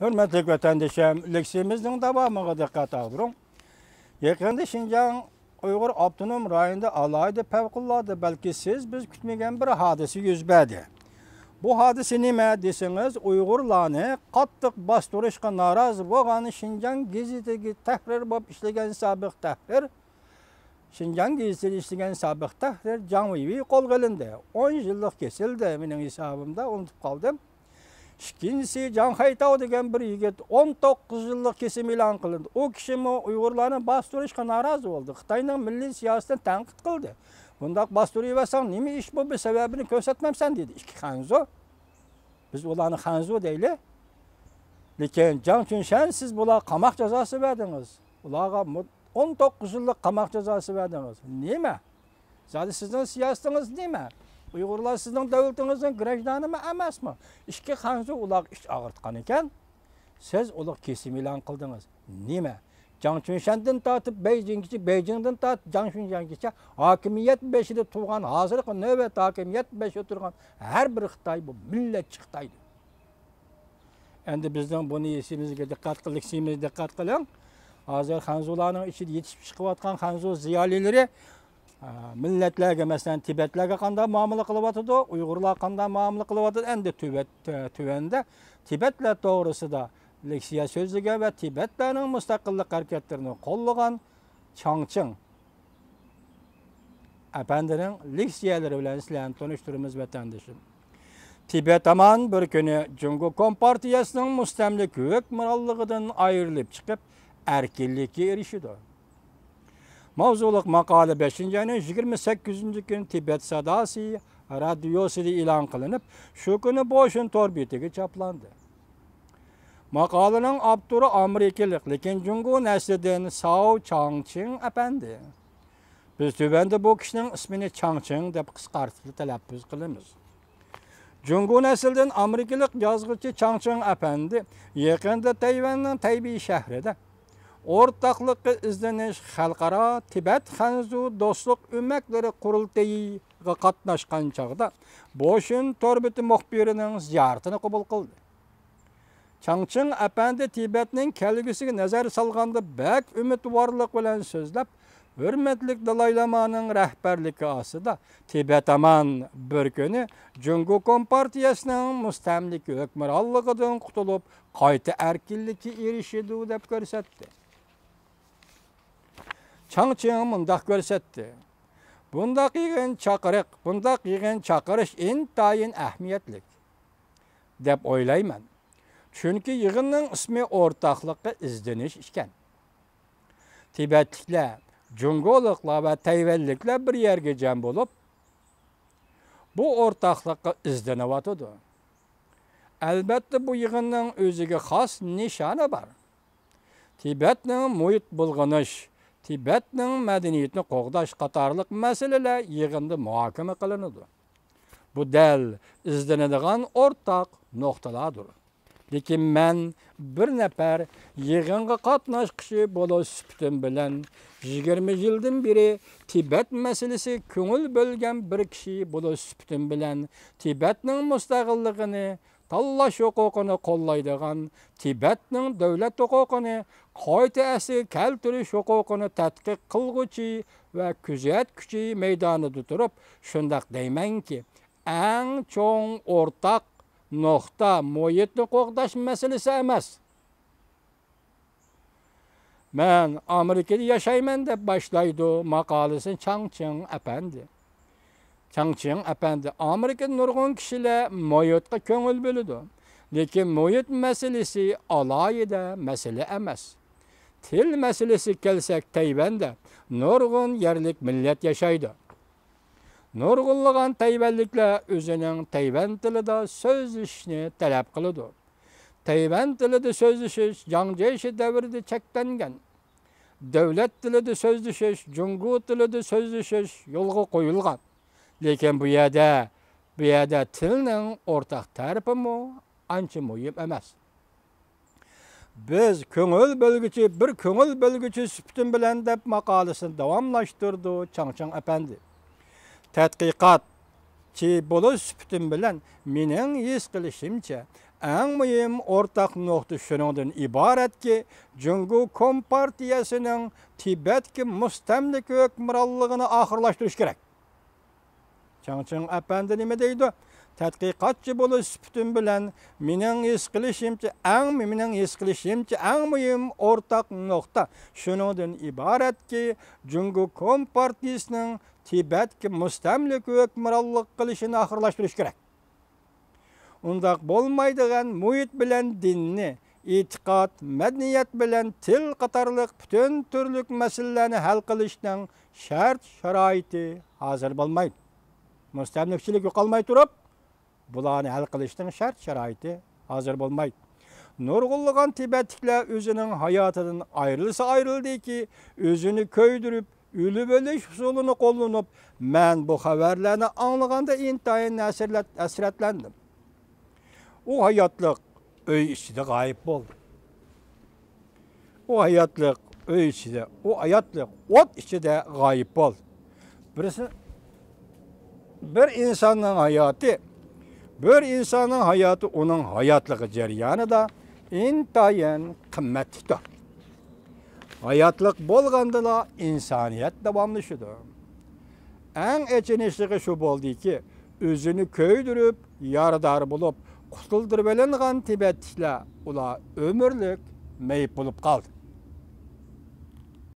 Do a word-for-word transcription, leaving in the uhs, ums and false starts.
ھۆرمەتلىك ۋەتەندىشىم، لېكسىيىمىزنىڭ داۋامىغا دىققەت ئاغدۇرۇڭ. يېقىندا شىنجاڭ ئۇيغۇر ئاپتونوم رايونىدا ئالاھىدە پەۋقۇلئاددە، بەلكى سىز، بىز كۈتمىگەن بىر ھادىسە يۈز بەردى. بۇ ھادىسە نېمە دېسىڭىز، ئۇيغۇرلارنى قاتتىق باستۇرۇشقا نارازى بولغان شىنجاڭ گېزىتىگە تەھرىر بولۇپ ئىشلىگەن سابىق تەھرىر، شىنجاڭ گېزىتىدە ئىشلىگەن سابىق تەھرىر جاڭ ۋېيۋېي قولغا ئېلىندى. ئون يىللىق كېسىلدى، مېنىڭ ھېسابىمدا، ئۇنتۇپ قالدىم. ئىككىنچىسى جاڭ خەيتاۋ دېگەن بىر يىگىت ئون توققۇز يىللىق كېسىم ئېلان قىلىندى. ئۇ كىشىمۇ ئۇيغۇرلارنى باستۇرۇشقا نارازى بولدى. خىتاينىڭ مىللىي سىياسىتىنى تەنقىد قىلدى. بۇنداق باستۇرۇۋەرسەڭ نېمە ئىش بۇ؟ بىر سەۋەبىنى كۆرسەتمەمسەن دېدى. ئىككى خەنزۇ. بىز ئۇلارنى خەنزۇ دەيلى. لېكىن جاڭ چۈنشەن، سىز بۇلارغا قاماق جازاسى بەردىڭىز. ئۇلارغا مۇ-، ئون توققۇز يىللىق قاماق جازاسى بەردىڭىز. نېمە؟ زادى سىزنىڭ سىياسىتىڭىز نېمە؟ ئۇيغۇرلار سىزنىڭ دۆلىتىڭىزنىڭ گراژدانىمۇ ئەمەسمۇ؟ ئىككى خەنزۇ ئۇلارغا ئىچ ئاغرىتقان ئىكەن. سىز ئۇلۇغ كېسىم ئېلان قىلدىڭىز. نېمە؟ جاڭ چۈنشەندىن تارتىپ بېيجىڭگىچە، بېيجىڭدىن تارتىپ جاڭ شۇنجياڭگىچە ھاكىمىيەت بېشىدا تۇرغان، ھازىرقى نۆۋەت ھاكىمىيەت بېشىدا تۇرغان ھەر بىر خىتاي بۇ مىللەتچى خىتايدۇر. ئەمدى بىزنىڭ بۇنى ئېسىمىزگە دىققەت قىل-، ئېسىمىزگە دىققەت قىلىڭ. ھازىر خەنزۇلارنىڭ ئىچىدە يېتىشىپ چىقىۋاتقان خەنزۇ زىيالىيلىرى، ئا، مىللەتلەرگە، مەسىلەن، تىبەتلەرگە قانداق مۇئامىلە قىلىۋاتىدۇ، ئۇيغۇرلارغا قانداق مۇئامىلە قىلىۋاتىدۇ، ئەمدى تۈۋەت-، تۆ-، تۆۋەندە تىبەتلەر توغرىسىدا لېكسىيە سۆزلىگەن ۋە تىبەتلەرنىڭ مۇستەقىللىق ھەرىكەتلىرىنى قوللىغان چاڭ چىڭ ئەپەندىنىڭ لېكسىيەلىرى بىلەن سىلەرنى تونۇشتۇرىمىز، ۋەتەندىشىم. تىبەت ھامان بىر كۈنى جۇڭگو كومپارتىيەسىنىڭ مۇستەملىكە ھۆكۈمرانلىقىدىن ئايرىلىپ چىقىپ، ئەركىنلىككە ئېرىشىدۇ. ماۋزۇلۇق ماقالە بەشىنچى ئاينىڭ يىگىرمە سەككىزىنچى كۈنى تىبەت ساداسى رادىيوسىدا ئېلان قىلىنىپ، شۇ كۈنى بوشۈن تور بېتىگە چاپلاندى. ماقالىنىڭ ئاپتورى ئامېرىكىلىق، لېكىن جۇڭگو نەسلىدىن ساۋ چاڭچىڭ ئەپەندى. بىز تۆۋەندە بۇ كىشىنىڭ ئىسمىنى چاڭچىڭ دەپ قىسقارتىپلا تەلەپپۇز قىلىمىز. جۇڭگو نەسلىدىن ئامېرىكىلىق يازغۇچى چاڭچىڭ ئەپەندى يېقىندا تەيۋەننىڭ تەيبېي شەھىرىدە ئورتاقلىققا ئىزدىنىش خەلقئارا تىبەت خەنزۇ دوستلۇق ئۆمەكلىرى قۇرۇلتىيىغا قاتناشقان چاغدا، بوشۈن تور بېتى مۇخبىرىنىڭ زىيارىتىنى قوبۇل قىلدى. چاڭچىڭ ئەپەندى تىبەتنىڭ كەلگۈسىگە نەزەر سالغاندا بەك ئۈمىدۋارلىق بىلەن سۆزلەپ، ھۆرمەتلىك دالاي لامانىڭ رەھبەرلىكى ئاستىدا تىبەت ھامان بىر كۈنى جۇڭگو كومپارتىيەسىنىڭ مۇستەملىكە ھۆكۈمرانلىقىدىن قۇتۇلۇپ، قايتا ئەركىنلىككە ئېرىشىدۇ، دەپ كۆرسەتتى. چاڭچىڭ مۇنداق كۆرسەتتى: بۇنداق يىغىن چاقىرىق، بۇنداق يىغىن چاقىرىش ئىنتايىن ئەھمىيەتلىك دەپ ئويلايمەن. چۈنكى يىغىننىڭ ئىسمى ئورتاقلىققا ئىزدىنىش ئىكەن. تىبەتلىكلەر، جۇڭگولۇقلار ۋە تەيۋەنلىكلەر بىر يەرگە جەم بولۇپ، بۇ ئورتاقلىققا ئىزدىنىۋاتىدۇ. ئەلۋەتتە، بۇ يىغىننىڭ ئۆزىگە خاس نىشانى بار. تىبەتنىڭ مۇھىت بۇلغىنىش، تىبەتنىڭ مەدەنىيىتىنى قوغداش قاتارلىق مەسىلىلەر يىغىندا مۇھاكىمە قىلىنىدۇ. بۇ دەل ئىزدىنىدىغان ئورتاق نۇقتىلاردۇر. لېكىن مەن بىر نەپەر يىغىنغا قاتناشقۇچى بولۇش سۈپىتىم بىلەن، يىگىرمە يىلدىن بېرى تىبەت مەسىلىسىگە كۆڭۈل بۆلگەن بىر كىشى بولۇش سۈپىتىم بىلەن، تىبەتنىڭ مۇستەقىللىقىنى تاللاش ھوقۇقىنى قوللايدىغان، تىبەتنىڭ دۆلەت ھوقۇقىنى قايتا ئەسلىگە كەلتۈرۈش ھوقۇقىنى تەتقىق قىلغۇچى ۋە كۆزەتكۈچى مەيدانىدا تۇرۇپ، شۇنداق دەيمەنكى، ئەڭ چوڭ ئورتاق نۇقتا مۇھىتنى قوغداش مەسىلىسى ئەمەس. مەن ئامېرىكىدا ياشايمەن، دەپ باشلايدۇ ماقالىسىنى چاڭ چىڭ ئەپەندى. چاڭ چىڭ ئەپەندى، ئامېرىكىدا نۇرغۇن كىشىلەر مۇھىتقا كۆڭۈل بۆلىدۇ. لېكىن مۇھىت مەسىلىسى ئالاھىدە مەسىلە ئەمەس. تىل مەسىلىسىگە كەلسەك، تەيۋەندە نۇرغۇن يەرلىك مىللەت ياشايدۇ. نۇرغۇنلىغان تەيۋەنلىكلەر ئۆزىنىڭ تەيۋەن تىلىدا سۆزلىشىشنى تەلەپ قىلىدۇ. تەيۋەن تىلىدا سۆزلىشىش جاڭ جيېشى دەۋرىدە چەكلەنگەن. دۆلەت تىلىدا سۆزلىشىش، جۇڭگو تىلىدا سۆزلىشىش يولغا قويۇلغان. لېكىن بۇ يەردە، بۇ يەردە تىلنىڭ ئورتاق تەرىپىمۇ ئانچە مۇھىم ئەمەس. بىز كۆڭۈل بۆلگۈچى، بىر كۆڭۈل بۆلگۈچى سۈپىتىم بىلەن، دەپ ماقالىسىنى داۋاملاشتۇرىدۇ چاڭ چىڭ ئەپەندى. تەتقىقاتچى بولۇش سۈپىتىم بىلەن، مېنىڭ ھېس قىلىشىمچە، ئەڭ مۇھىم ئورتاق نۇقتا شۇنىڭدىن ئىبارەتكى، جۇڭگو كومپارتىيەسىنىڭ تىبەتكە مۇستەملىكە ھۆكۈمرانلىقىنى ئاخىرلاشتۇرۇش كېرەك. چاڭچىڭ ئەپەندى نېمە دەيدۇ؟ تەتقىقاتچى بولۇش سۈپىتىم بىلەن مېنىڭ ھېس قىلىشىمچە، ئەڭ، مېنىڭ ھېس قىلىشىمچە، ئەڭ مۇھىم ئورتاق نۇقتا شۇنىڭدىن ئىبارەتكى، جۇڭگو كومپارتىيىسىنىڭ تىبەتكە مۇستەملىكە ھۆكۈمرانلىق قىلىشىنى ئاخىرلاشتۇرۇش كېرەك. ئۇنداق بولمايدىغان مۇھىت بىلەن دىننى، ئېتىقاد، مەدەنىيەت بىلەن تىل قاتارلىق پۈتۈن تۈرلۈك مەسىلىلەرنى ھەل قىلىشنىڭ شەرت-شارائىتى ھازىر بولمايدۇ. مۇستەملىكىچىلىك يوقالماي تۇرۇپ، بۇلارنى ھەل قىلىشنىڭ شەرت-شارائىتى ھازىر بولمايدۇ. نۇرغۇنلىغان تىبەتلىكلەر ئۆزىنىڭ ھاياتىدىن ئايرىلسا ئايرىلدىكى، ئۆزىنى كۆيدۈرۈپ، ئۆلۈۋېلىش ئۇسۇلىنى قوللىنىپ، مەن بۇ خەۋەرلەرنى ئاڭلىغاندا ئىنتايىن ھەسرەت-، ھەسرەتلەندىم. ئۇ ھاياتلىق ئۆي ئىچىدە غايىب بولدى. ئۇ ھاياتلىق ئۆي ئىچىدە، ئۇ ھاياتلىق ئوت ئىچىدە غايىب بولدى. بىرسى، بىر ئىنساننىڭ ھاياتى، بىر ئىنساننىڭ ھاياتى ئۇنىڭ ھاياتلىقى جەريانىدا ئىنتايىن قىممەتلىكتۇر. ھاياتلىق بولغاندىلا ئىنسانىيەت داۋاملىشىدۇ. ئەڭ ئېچىنىشلىقى شۇ بولدىكى، ئۆزىنى كۆيدۈرۈپ، يارىدار بولۇپ، قۇتۇلدۇرۇۋېلىنغان تىبەتلىكلەر، ئۇلار ئۆمۈرلۈك مېيىپ بولۇپ قالدى.